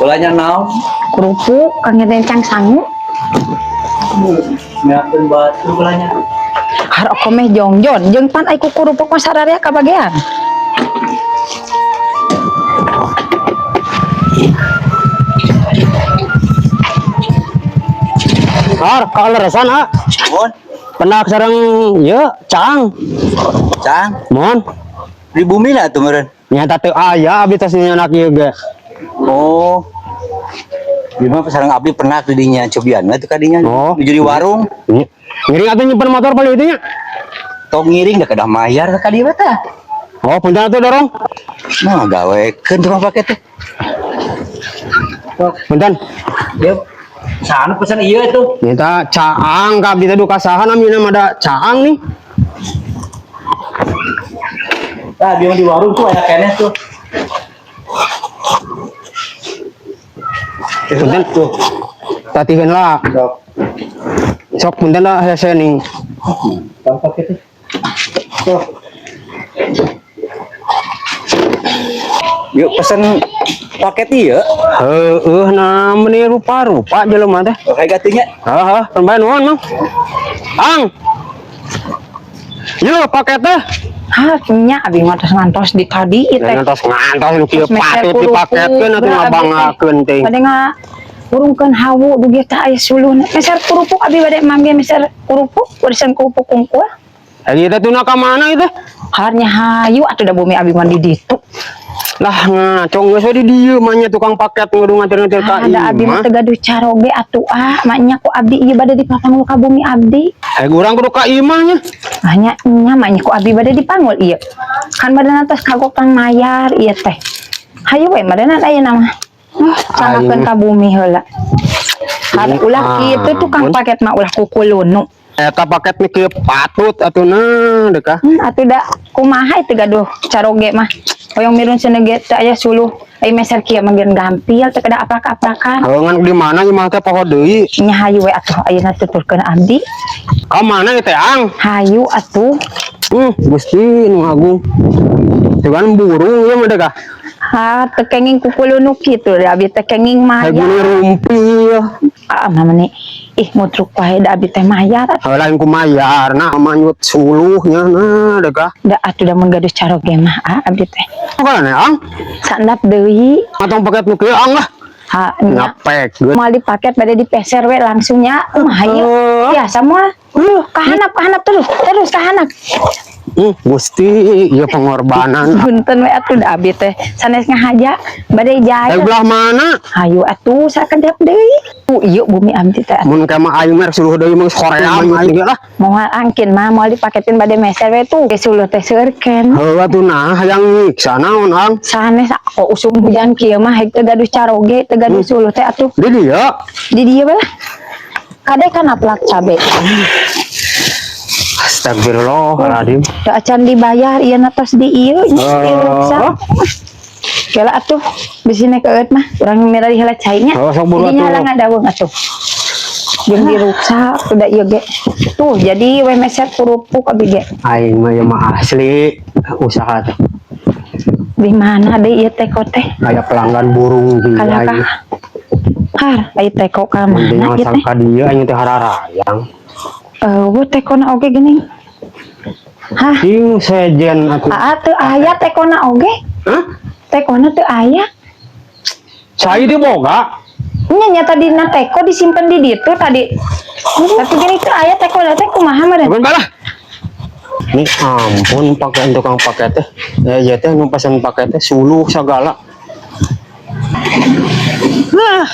Belanja naon? Kerupuk kang rencang sangu. Nyiapkeun batu belanja. Har oko meh jongjon jeung pan ai ku kerupuk mah sararea kabagean. Har, kaleresan ah. Mohon. Penak sareng ieu caang. Cang, Mohon. di bumi lah tuh meureun. Nyata teu aya abdi tos nyanak ieu ge. Oh. Di mah sareng abdi pernah di dinya cobian we tuh kadinya. Oh. Di jadi warung. Ngiring atuh nyimpen motor paling itu nya. Tong ngiring da kedah mayar ka dieu tah. Oh, punten atuh dorong. Nah, gawekeun tukang paket teh. Punten. Dia sana pesan iya tuh. Nyata caang ka abdi teh duka saha namina mah da caang nih. Nah, dia di warung tuh ada keneh tuh. Punten tuh. Tatiheun lah. Sok. Sok punten lah hese nih. Tukang paket teh. Sok. Yuk pesen paket iya. Heueuh nah meuni rupa-rupa jelema teh. Oke gatunya. Heeh, pun bae nuhun, Mang. Ang. Yuk paket teh. Hah, nya abi mah tos ngantos di tadi ieu teh. Ngantos ngantos nu kieu Tos meser patut kerupuk, dipaketkeun atuh geura abi teh. ngabanggakeun teh. Bade ngurungkeun hawu dugi teh aya suluhna. Meser kerupuk abi bade mangge meser kerupuk, warisan kerupuk kungkul. Tadi teh tuna ka mana ieu teh? Harnya hayu atuh da bumi abi mah di ditu. Lah ngacong geus we di dieu mah nya tukang paket ngudu nganter-nganter ka Ada abi mah imah. teu gaduh caroge atuh ah, maknya ku abdi ieu bade dipapanggul ka bumi abdi. Eh urang kudu ka imah nya. Ah nya nya maknya ku abdi bade dipanggul ieu. Kan badan atas kagok tang mayar ieu teh. Hayu we badan ayeuna mah. Cangakeun Aing. ka bumi heula. Har ulah kitu tukang Ampun. paket mah ulah kukulunu. Eta paket nu kieu patut atuh nah deuk ah. Atuh da kumaha itu gaduh caroge mah. Hoyong mirun cenah ge teu aya suluh. Ai meser kieu mah geun gampil teu kada aprak-aprakan. Haeungan di mana imah teh poho deui. Nya hayu we atuh ayeuna tuturkeun abdi. Ka mana ieu teh Ang? Hayu atuh. Gusti nu agung. Tugan burung ieu mah deuk ah. Ha, teu kenging kukulunu kitu da abi teh kenging Hayu mayar. gini rumpi. Ah, mama nih. Ih, mutruk wae da abi teh mayar. Heuh lain ku mayar nah manyut suluhnya nah deuk ah. Da atuh da mun gaduh caroge mah ah abdi teh. Kana Ang? Sandap deui. Atong paket nu kieu Ang lah. Ha, nya. Ngapek geus. Moal dipaket bade dipeser we langsungnya. Kumaha ieu? Oh. Biasa moal. Kahanap kahanap terus, terus kahanap. Gusti ieu pengorbanan. Punten we atuh da abi teh sanes ngahaja bade Eh jaya. belah mana? Hayu atuh sakedap deui. Ieu bumi abdi teh. Mun ka mah aing mah suluh deui mah Korea aing ge lah. Moal angkin mah moal dipaketin bade meser we tuh. Suluh teh seueur-ken. Heuh atuh nah hayang nyiksa naon Ang? Sanes kok usum hujan kieu mah hek teu gaduh caroge, teu gaduh suluh teh atuh. Di dieu. Di dieu bae lah. Kade kana plak cabe. Astagfirullahaladzim. Da acan dibayar ieu na tos di ieu nya Oh. diruksak. Kela atuh bisi nek eueut mah urang mira di heula cai nya. Oh, sok buru Dinya atuh. lah ngadaweung atuh. Jeung diruksak udah ieu ge. Tuh jadi we meser kerupuk abi ge. Aing mah ieu mah asli usaha teh. Di mana deui ieu teko teh? Aya pelanggan burung di Kalah aing. kah? Har, aya teko ka Mun mana ieu asal teh? ka dieu aing teh hararayang. Eueuh tekona oge geuning. Hah? Cing sejen atuh. Aa teu aya tekona oge. Hah? Tekona teu aya. Cai di boga. Nya nya tadi na teko disimpen di ditu tadi. Tapi gini teu aya tekona teh kumaha meureun? Ampun balah. Ini ampun pakai tukang paket teh. Ya teh nu pesan paket teh suluh segala. Wah.